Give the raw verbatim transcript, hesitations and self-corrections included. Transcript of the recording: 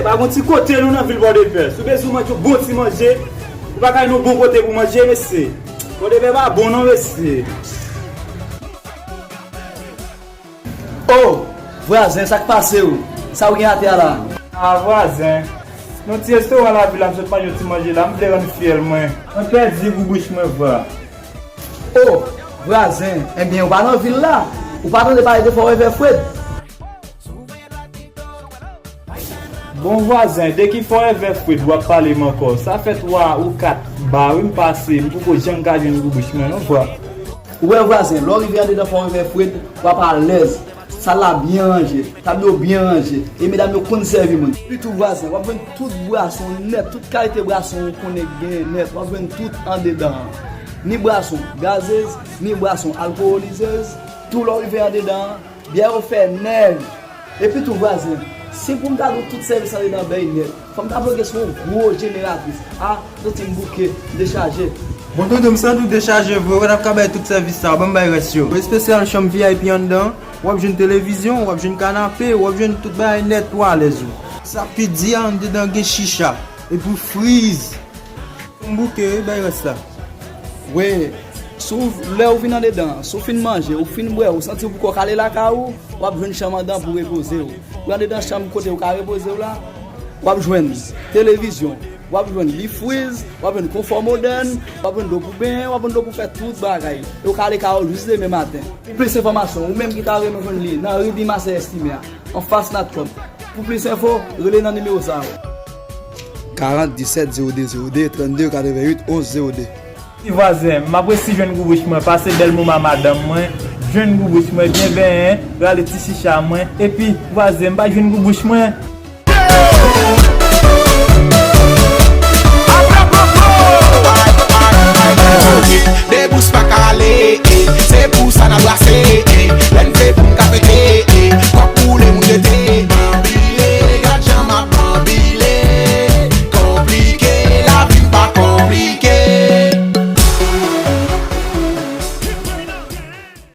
Pa gon ti kote nou nan vil Pòdepè. Si w bezwen manje yon bon ti manje, ou pa ka jwenn yon bon kote pou manje, mesye. Pòdepè pa bon non, mesye. O, vwazen, sa k pase w? Sa w gen atè a la? A, vwazen, nan ti restoran lavil la, m sot manje yon ti manje la, m vle rann fyè l mwen. Mwen pèdi goubouch mwen, vwa. O, vwazen, ebyen, ou pa nan vil la? Ou pa tande pale de Fò Revè Fred? Bon vwazen, de ki Fò Revè Fred w ap pale m ankò? Sa fè twa ou kat ba wi m pase, m poko janm ka jwenn goubouch mwen non, vwa. Ou wè vwazen, lè w rive andedan Fò Revè Fred, w ap alèz. Sal la byen ranje, tab yo byen ranje, e medam yo konn sèvi moun. Epi tou vwazen, w ap jwenn tout bwason nèt, tout kalite bwason ou konnen k genyen nèt, w ap jwenn tout andedan an. Ni bwason gazez, ni bwason alkowolizez, tou lè w rive andedan an, byè yo fè nèg. Epi tou vwazen, si pou m ta di w tout sèvis andedan bèy nèt, fò m ta bloke sou yon gwo jeneratris. A, santi m bouke, m dechaje. Bon, tonton, m santi w dechaje vre, ou t ap ka bay tout sèvis sa yo, ban m bay rès yo. Espesyal chanm V I P anndan, w ap jwenn televizyon, w ap jwenn kanape, w ap jwenn tout bagay nèt, ou alèz ou. Sa k pi di a, anndedan gen chicha, epi friz. M bouke wi, bay rès la. Wi, si w, lè w vin andedan, si w fin manje, ou fin bwè, ou santi w poko kale lakay ou, w ap jwenn chanm anndan pou repoze w. Ou andedan chanm kote ou ka repoze w la, w ap jwenn televizyon, w ap jwenn li friz, w ap jwenn konfò modèn, w ap jwenn dlo pou benyen, w ap jwenn dlo pou fè tout bagay. E ou ka ale kay ou jis demen maten. Pou plis enfòmasyon, ou menm ki ta renmen jwenn li nan ri Bimasè Estime a, anfas Natcom. Pou plis enfo, rele nan nimewo sa yo. Karant disèt zewo de zewo de, trannde katrevennuit onz zewo de. Ti vwazen, m ap resi jwenn goubouch mwen, pase bèl moman madanm mwen, jwenn goubouch mwen, byen benyen, rale ti chicha mwen, epi vwazen, m pa jwenn goubouch mwen. Debous pa kale, eh, se pou sa n a brase, eh. Lè n vle pou n ka fè